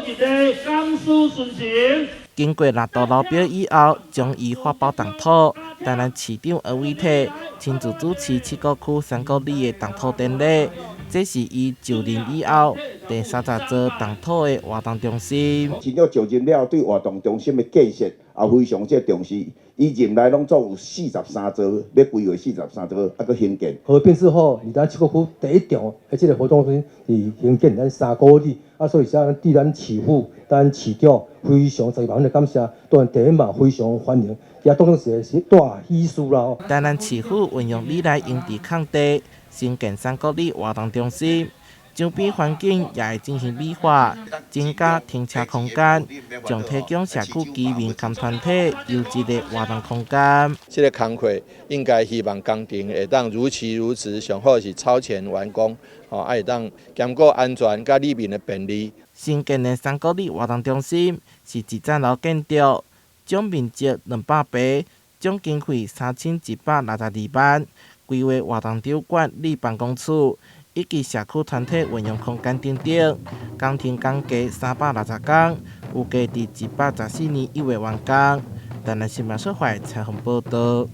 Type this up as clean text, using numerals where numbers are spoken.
一个江蘇順成。經過六度流標以後，終於發包動土。台南市長柯偉哲親自主持七股區三股里的動土典禮，這是伊就任以後第三十座動土的活動中心。市長就任了，對活動中心的建設也非常這重視。伊任內攏總有四十三座，欲規劃四十三座，猶閣興建。合併之後，佇咱七股區第一場的這個活動中心是興建咱三股里，啊，所以說對咱市府、咱市長非常十萬的感謝，當然地方嘛非常歡迎，也當作是一個大喜事啦。台南市府運用里內閒置空地，興建三股里活動中心，周邊環境也會進行美化，增加停車空間，將提供社區居民佮團體優質的活動空間。這個工課應該希望工程會當如期如質，上好是超前完工，吼，啊會當兼顧安全佮里民的便利。新建的三股里活動中心是一層樓建築，總面積200坪，總經費3162萬，規劃活動場館與辦公處，以及社區團體運用空間等等。工程工期360工，預計佇114年1月完工。台南新聞所採訪報導。